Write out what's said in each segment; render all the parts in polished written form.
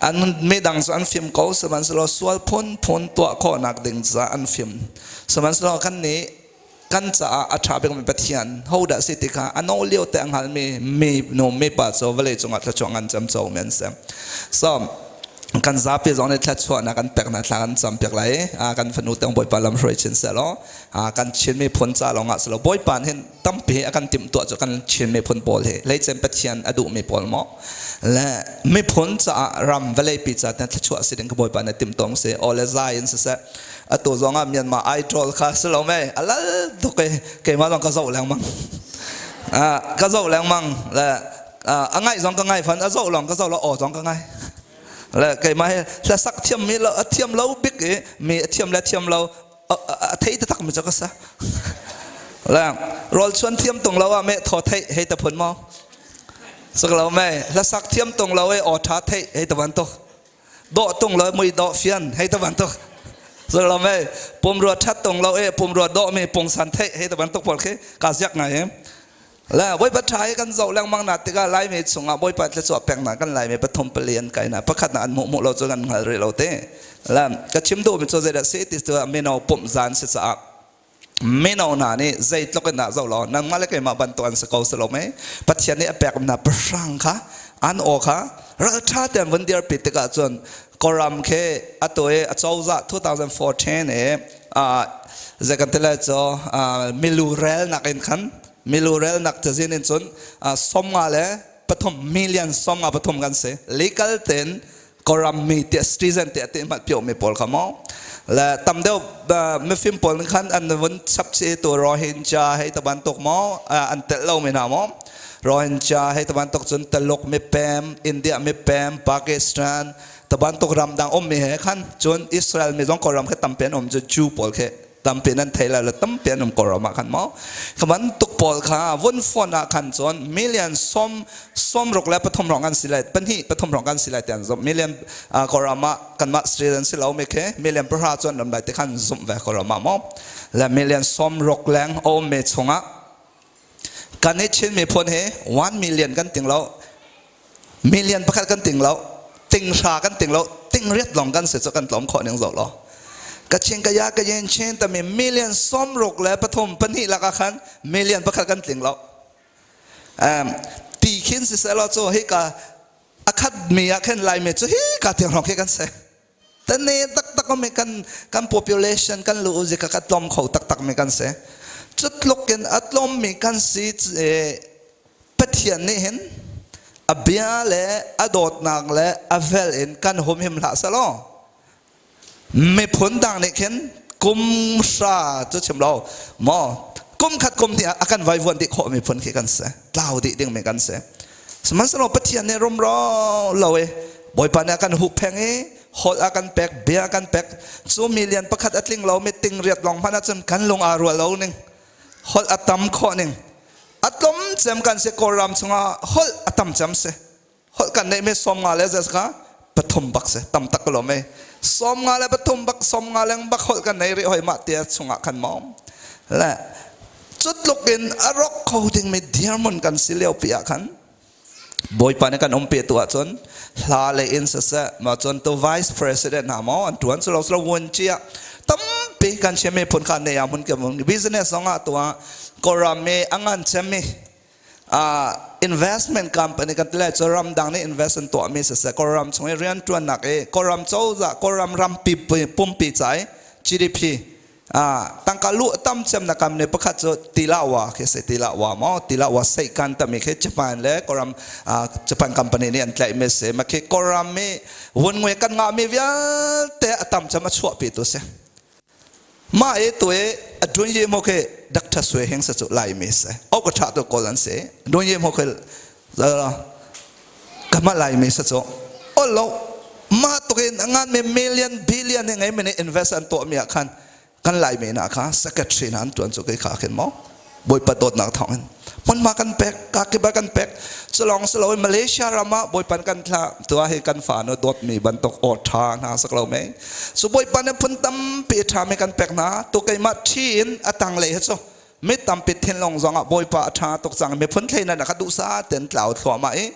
An midang cu an fim ko, sihmanhsehlaw sual phunphun tuah khawhnak ding caah an fim. Sihmanhsehlaw kannih kan caah a ṭha bikmi Pathian hodah si ti kha a no lio te a hngalmi mi nu mipa cu vawlei cungah thluachuah ngan camco mi an si. So kan zapi zong nih thluachuahnak kan peknak thla kan campiak lai i kan fanu te Bawipa lam hruai chin sehlaw kan Chin miphun ca lawngah si lo, Bawipa nih hin tampi a kan timhtuah cu kan Chin miphun pawl hi leicen Pathian a duhmi pawl maw le miphun caah ram vawleipi ca te thluachuah si ding ka Bawipa nih timh si aw le zai in siseh, atu zong ah Myanmar Idol kha si lo mei a lal tuk i keimah zong ka zoh lengmang, ka zoh lengmang le a ngaih zong ka ngai fan, a zoh lawng ka zoh lo, aw zong ka ngai le keimah hi hlasak thiam mi lo, a thiam lo bik i mi a thiam le thiam lo a thei taktak mi cu ka sa le rawl chuan thiam tung lo ah me thaw theih hei ta phun maw sak lo me, hlasak thiam tung lo e aw tha theih hei ta ban tuk, dawh tung lo mui dawh fian hei ta ban tuk sak lo me, pumrua that tung lo e pumrua dawh mi pungsan theih hei ta ban tuk pawl khi ka ziak ngai he. Le Bawipa ṭha i kan zoh lengmang nak tikah Laimi chungah Bawipa thluachuah peknak kan Laimi pathum pali an kai na, pakhat na an hmuh hmuh lo cu kan hngal rih lo te. Le ka chim duhmi cu zeidah si ti cu mino pumh zan si caah mino hna nih zeitluk in dah zoh law nangmah le keimah bantuk an si ko si lo mei, Pathian nih a pek hna pahrang kha an aw kha ralṭha tein vun dirpi tikah cun Kawlram khi atu i a cozah 2014 i zei kan ti lai cu milu rel nak in khan milu rel nak cazin in cun 53 million 53 kan si legal ten Kawlram mi te citizen te te hmat pio mi pawl kha mo le tam deuh mifim pawl khan an vun chap chi tu Rohingya hei ta bantuk mo an tel lo mi hna mo, Rohingya hei ta bantuk, cun Taluk mi pem, India mi pem, Pakistan ta bantuk ram dang um mi he khan, cun Israel mi zong Kawlram khe tampi an um cu, Jew pawl khe tampi nan thei lai lo, tampi an um Kawlram ah khan maw. Kha bantuk pawl kha vun fon ah khan cun million 63 rong kan si lai, pahnih pathum rong kan si lai tian zumh. Million Kawlram ah kanmah citizen si lo mi khi million 10 cun ram lai ti khan zumh ve Kawlram ah maw. Le million 60 leng a um mi chungah kan i Chin miphun hi 1 million kan ting lo, million pakhat kan ting lo, ting hra kan ting lo, ting riat lawng kan si cu. Kan tlawm khawh ning zoh law, Kachin kaya kayin Chin tami million 63 pahnih lakah khan million pakhat kan tling lo ti khin si seh law cu hi ka akhat mi ah khin Laimi cu hi ka tiang hrawng khi kan si tane taktak mi kan kan population kan lu uzi ka ka tlawm kho taktak mi kan si. Cutluk in a tlawm mi kan si, Pathian nih hin a bia le a dawtnak le a vel in kan humhim hlah selaw miphun dang nih khin kum hra cu chim lo maw, kum khat kum hnih ah a kan vaivuan dih khawh miphun khi kan si, tlau dih ding mi kan si. Sihmanhsehlaw Pathian nih rumro lo i Bawipa nih a kan huhpheng i holh a kan pek, bia a kan pek cu million pakhat a tling lo mi ting riat lawng hmanh ahcun kan lung aa rual lo ning, holh a tam khawh ning, a tlawm cem kan si. Kawlram chungah holh a tam cem si. Holh kan neih mi 53 le zes kha pathum bak si, tam tak lo me, 53 bak, 50 leng bak holh kan nei rih hoi mah tia chungah khan maw. Le cutluk in a rok kho ding mi dirhmun kan si lio pi ah khan Bawipa nih kan um pe tu ahcun hla le in siseh ma, cun tu vice president hna maw an tuan cu lo lo wun chia tampi kan Chin miphun kha ne mun ke mun business zong ah tua Kawlram mi angan chemi investment company kan tilai cu ramdang nih investment tuah mi siseh, Kawlram chung i rian tuannak i Kawlram cozah, Kawlram rampi pumpi ca i GDP tangka lu tam cem na kam ne pakhat cu Tilawa khi si. Tilawa maw, Tilawa Seikan tami khi Japan le Kawlram Japan company nih an tlaih mi si. Ma khi Kawlram mi vun ngui kan ngah mi vialte a tam cem a chuah pi tu si. Ma e tu e a dun ye mo ke Dr. Sui Heng sa chu Lai mi se au ka tha to kol an se dun ye mo ke kama Lai mi sa chu o lo ma to ke ngan me million billion he ngai mene invest an to mi khan kan Lai mi na kha secretary na an tuan chu ke kha khin mo. Bawipa dawtnak thawngin hmunhma kan pek, kakiba kan pek culong silo. Malaysia ram ah Bawipa kan thla tua hi kan fa no dawtmi bantuk aw tha hna sak lo mei su. Bawipa nih phun tampi tha mi kan pek hna tu keimah thi in atang lei hi cu mi tampi thinlung zong ah Bawipa a tha tuk cang, miphun thleinan a ka duh sa ten tlau thluahmah i.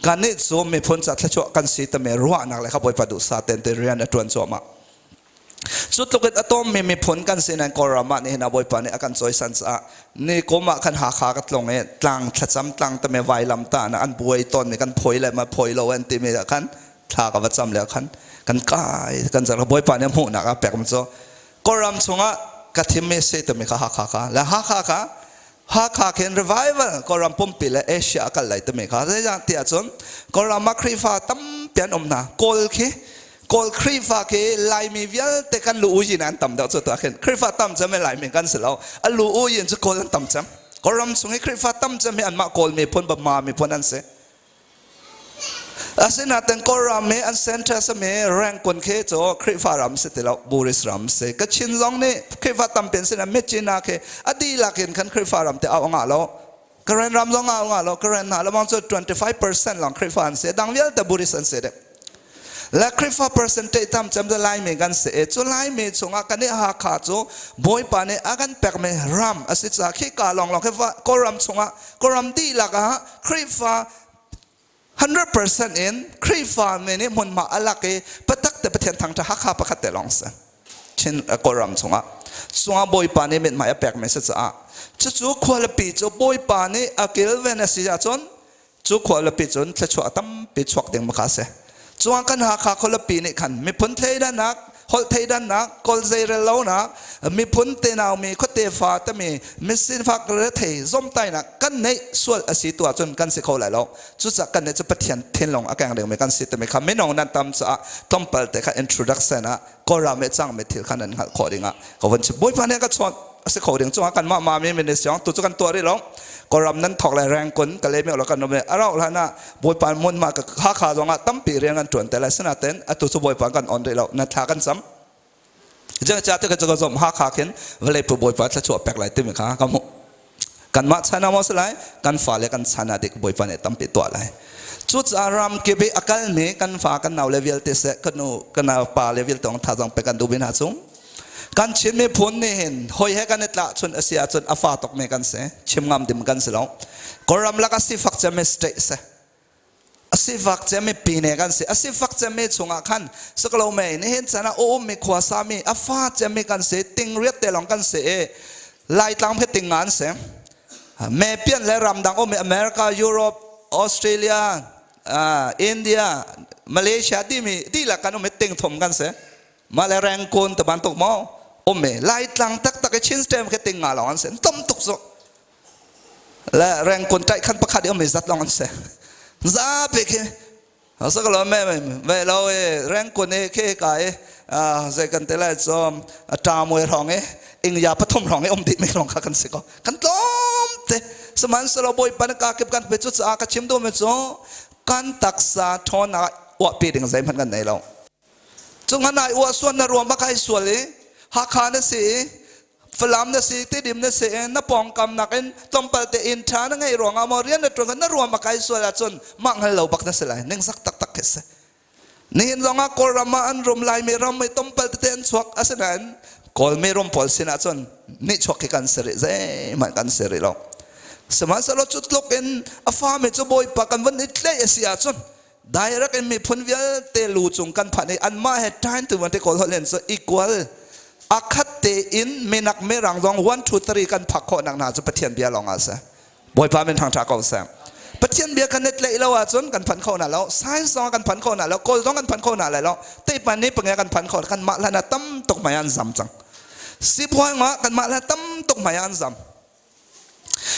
Kannih cu miphun ca thluachuah kan si timi ruahnak le kha Bawipa duhsa ten te rian a ṭuan cuahmah. Cu tluk in a tawmmi miphun kan si nain Kawlram ah nihin ah Bawipa nih a kan cawisan caah ni kum ah khan Hakha ka tlung i tlang thlacam tlang timi vailam tah an buai tawnmi kan phawi le ma phawi lo an timi ah khan thla ka va cam le khan kan kai kan zer Bawipa nih hmuhnak a pek mi cu Kawlram chungah ka thimmi si timi kha Hakha kha le Hakha kha Hakha khin revival Kawlram pumpi le Asia a kal lai timi kha zeicah tiah cun Kawlram ah Khrihfa tampi an um hna. Kawl khi Kawl Khrihfa khi Laimi vialte kan lu uyin an tam deuh cu tuah khin Khrihfa tam cem Laimi kan si lo. A lu uyin cu Kawl an tam cem. Kawlram chung i Khrihfa tam cem hi anmah Kawl miphun Bama miphun an si. Asinain Kawlram i an center sami Rangoon khi cu Khrihfa ram si ti lo, Buddhist ram si. Kachin zong nih Khrihfa tampi an si na Myitkyina khi a dihlak in khan Khrihfa ram te au ngah lo. Karen ram zong au ngah lo. Karen hna lamang cu 25% lawng Khrihfa an si. Dang vialte Buddhist an si deh. Le Khrihfa percentage tam cem cu Laimi kan si i cu Laimi chungah kan i Hakha cu Bawipa nih a kan pekmi ram a si caah khika lawnglawng khi Kawlram chungah Kawlram dihlak ah Khrihfa 100% in Khrihfa mi nih hmunhma a lak i patak te Pathian thangṭha Hakha pakhat te lawng si. Chin Kawlram chungah chungah Bawipa nih mithmai a pekmi si caah cucu khualipi cu Bawipa nih a kilven a si ahcun cu khualipi cun thluachuah tampi chuak ding makha si. Cuang kan Hakha khualipi nih khan miphun thleidannak, holh thleidannak, kawl zeirel lonak, miphun tenau mi khuate fa tami misinfak rethei zomtainak kan neih sual a si tu ahcun kan si kho lai lo. Cucaah kan nih cu Pathian thinlung a keng dingmi kan si timi kha minung nan tam caah tlawmpal te kha introduction ah Kawlram i cangmi thil kha nan hngalh khawh dingah ka vun chim. Bawipa nih a ka chawnh a si kho ding cungah kanmah mami ministry tu cu kan tuah rih lo. Kawlram nan thawk le Rangoon Kalaymyo lo kan um i a rauh hlan ah Bawipa mun ma Hakha zongah tampi rian kan ṭuan te lai. Sinain atu cu Bawipa kan on rih lo. Na thla kan cam. Zeicah ti ka cu ka zumh Hakha khin vawlei pu Bawipa thluachuah pek lai timi kha ka hmuh. Kanmah chan ah maw si lai, kan fale kan chan ah dik Bawipa nih tampi tuah lai. Cucaah ram kip i a kalmi kan fa kan nau le vialte seh kan nu kan pa le vialte ong thazang pe kan duh hna cung. Kan Chin miphun nih hin hoi he kan i tlah chun a si ahcun a fa tuk mi kan si. Chim ngam dim kan si lo. Kawlram lak a sifak cem state si. A sifak cem pine kan si. A sifak cem chungah khan saklo mei nihin chan ah um mi khuasa mi a fa cem mi kan si ting riat te long kan si i Laitlang phe ting nga an si. Me pian le ramdang um America, Europe, Australia, India, Malaysia timi dihlak kan um i ting thum kan si. Mah le Rangoon te bantuk maw um i Laitlang taktak i Chin State ke ting nga lawng an si. Tom tuk cu. Le Rangoon taih khan pakhat i um i zat lawng an si. Zapi khi Sakalo me ve lo e Rangoon e khe ka e zei kan te lai cu ṭa mui hrawng i ingya pathum hrawng i um dih mi lawng kha kan si ko kan tlawm te sihmanhsehlaw Bawipa na ka kip kan pe cu caah ka chim duhmi cu kan taksa ṭhawnnak ah uahpi ding zeihmanh kan nei lo cu ngan ai uah suan na ruam a kai sual i Hakha na si i Falam na si, Tidim na si, na pawngkam nakin tlawmpal te inn ṭha na ngeih ruangah maw rian na ṭuan na ruam a kai sual ahcun mah hngal lo bak na si lai. Ningzak taktak khi si. Nihin zongah Kawlram ah an rum Laimi ram i tlawmpal tete an chuak asinain Kawlmi rum pawl sin ahcun nihchuak khi kan si rih zeihmanh kan si rih lo. Sihmanhsehlaw cu tluk in a fami cu Bawipa kan vun i tleih a si ahcun direct in miphun vialte lu cung kan phanh i anmah he time to te kawl holh in cu equal akhat tein minak mirang zong 1 2 3 kan phak khawh nak hna cu Pathian bia lawng ah si Bawipa min thangtha ko seh Pathian bia kan i tleih lo ahcun kan phan kho na lo science zong kan phan kho na lo kawl zong kan phan kho na lai lo teipan ni pange kan phan kho kan mah hlan ah tam tuk mai an zam cang sipuai ma kan mah hlan tam tuk mai an zam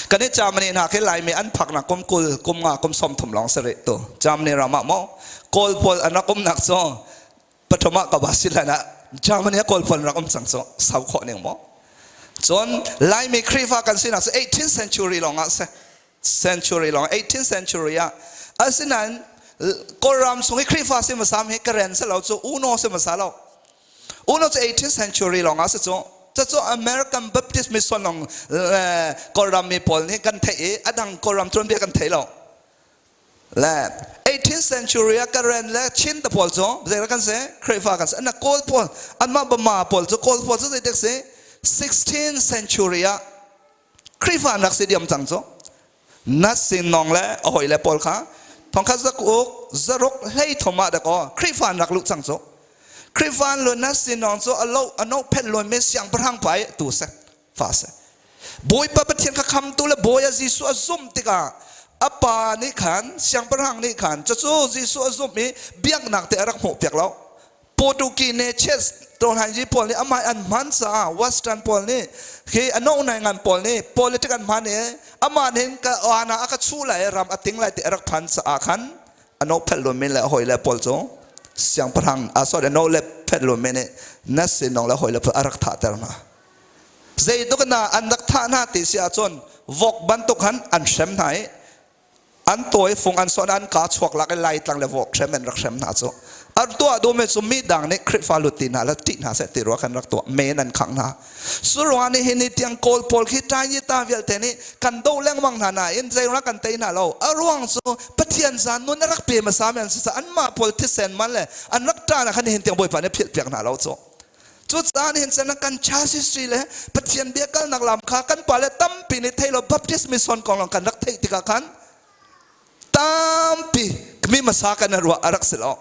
Kan i Germany hna khi Laimi an phaknak kum 20, kum nga, kum 30 lawng si rih tu. Germany ram ah maw Kawl pawl an rak umnak cu pathum ah ka va si hlan ah Germany ah Kawl pawl an rak um cang cu sau khawh ning maw. Cun Laimi Khrihfa kan sinak cu 18th century lawng ah si. Century lawng 18th century ah asinain Kawlram chung i Khrihfa si hmasa hi Karen si lo cu Uno si hmasa lo. Uno cu 18th century lawng ah si cu. Cucu American Baptist Mission lawng Kawlram mi pawl nih kan theih i a dang Kawlram tuanbia kan thei lo. Le 18th century ah Karen le Chin te pawl cu zei kan si? Khrihfa kan si. Ana Kawl pawl anmah Bama pawl cu Kawl pawl cu zeitik si? 16th century ah Khrihfa an rak si diam cang cu. Nat sin nong le a hawi le pawl kha. Thongkhat zakuk zaruk hlei thum ah dakaw Khrihfa an rak luh cang cu. Khrihfa an luan na sinawng cu a lo a no phet luan me siangpahrang pa i tu se fa se. Bawipa Pathian kha khamtu le Bawi a Jesuh a zumh tikah a pa nih khan siangpahrang nih khan cucu Jesuh a zumh i biaknak te a rak hmuh piak lo. Portuguese ne Czech Tawhlanyi pawl nih amah an hman caah Western pawl nih khi a no nai ngan pawl nih politic an hman i amah nih ka ana a ka chuh lai ram a ting lai ti a rak phan caah khan a no phet lo men le a hawi le pawl cu siangpahrang a sorry no le phet lo men nih na sinong le hawi le a rak thahter hna. Zeituk na an rak thah hna ti si ahcun vok bantuk han an hrem hna i an tawi fung an son an ka chuak lak i laitlang le vok hrem an rak hrem hna cu an tuah duhmi cu mi dang nih Khrihfa lut ti hna le ṭih hna seh ti rua kan rak tuah men an khangh hna suruang nih hi ni tiang Kawl pawl khi ṭai ta vialte nih kan doh lengmang hna nain zeiruang kan tei hna lo a ruang cu Pathian zan nun a rak pe hmasa mi an si caah anmah pawl thisen man le an rak ṭah na khan nihin tiang Bawipa nih philh piak hna lo cu. Cucaah nihin chan ah kan church history le Pathian bia kalnak lam kha kan pale tampi nih thei lo Baptist mission kong lawng kan rak theih tikah khan tampi mi hmasa kan ruah a rak si lo.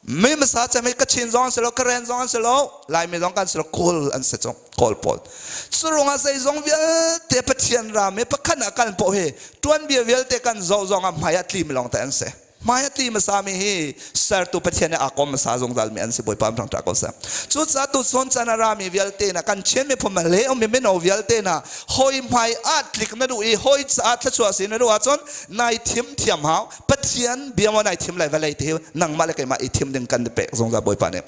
Mi hmasa cem hi Kachin zong an si lo, Karen zong an si lo, Laimi zong kan si lo, Kawl an si cu, Kawl pawl. Curungah zeizong vialte Pathian ram i pakhat ah kan poh hi tuanbia vialte kan zoh zong ah hmai ah tli mi lawng te an si. Hmai a tli hmasa mi hi sertu Pathian nih aa kom hmasa zungzal mi an si. Bawipa thang ṭah ko seh. Cucaah tuchun chan a rami vialte na kan Chin miphun le ummi mino vialte na hoi hmai ah tlik na duh i hoi caah thluachuah si na duh ahcun nai thim thiam hau. Pathian bia maw nai thim lai vawlei ti hi nangmah le keimah i thim ding kan pek zungzal Bawipa nih.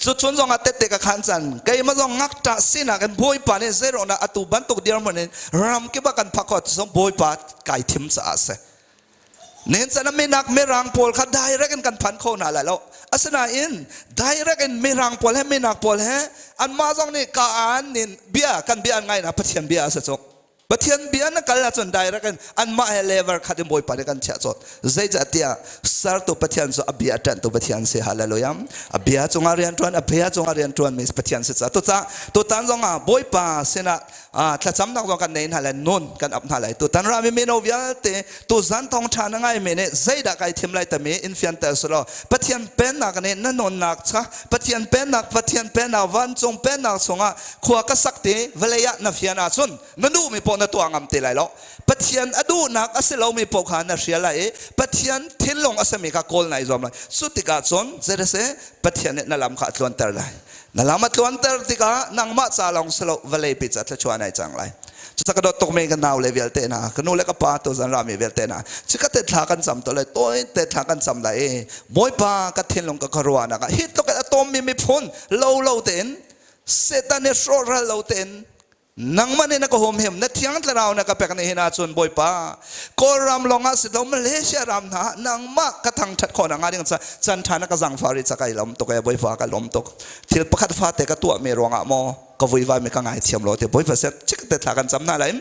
Cucun zong ah tette ka khan can keimah zong ngakṭah sinak in Bawipa nih zeiruangah atu bantuk dirhmun in ram kip ah kan phak khawh cu Bawipa kai thim caah a si. Nen can ah minak mirang pawl kha direct in kan phan kho hna lai lo. Asinain direct in mirang pawl he minak pawl he anmah zong nih ka an nin bia kan bia an ngai na Pathian bia a si cuk. Pathian bia na kal ahcun direct in anmah he level khat in Bawipa nih kan chiah cawt. Zeicahtiah sertu Pathian cu a bia a ṭanhtu Pathian si. Hallelujah. A bia cungah rianṭuan, a bia cungah rianṭuan mi Pathian si caah. Tucah tutan zongah Bawipa sinah thlacamnak zong kan nei hna lai, nun kan ap hna lai. Tutan rami mino vialte tuzan thawngṭha na ngaimi nih zeidah kai thim lai tami in fianter selaw Pathian pennak nih na nunnak kha Pathian pennak Pathian pennak vancung pennak chungah khua ka sak ti vawlei ah na fian ahcun na duhmi paoh na tuah ngam te lai lo. Pathian a duhnak a si lomi paoh kha na hrial lai i Pathian thinlung a simi kha kawl nai zuam lai. Cu tikah cun zei si Pathian nih na lam kha a tluanter lai. Na lam a tluanter tikah nangmah ca lawng si lo vawleipi ca thluachuah nai cang lai. Cucaah ka dawt tukmi ka nau le vialte hna, ka nu le ka pa tu zan rami vialte hna, chikkhat te thla kan cam to lai, tawi te thla kan cam lai i Bawipa ka thinlung ka khuaruahnak ah hi tluk in a tawmmi miphun lo lo tein Satan nih hrawhral lo tein Nangmah nih na ka humhim, na thiang thlarau na ka pek ni hin ahcun Bawipa, Kawlram lawngah si lo Malaysia ram hna nangmah ka thangṭhat khawh nakhnga ding ca can ṭha na ka zangfah rih ca kai lawm tuk ee Bawipa ka lawm tuk. Thil pakhat fate ka tuahmi ruangah maw ka vuivai mi ka ngaithiam law ti Bawipa set chik te thla kan cam hna lai.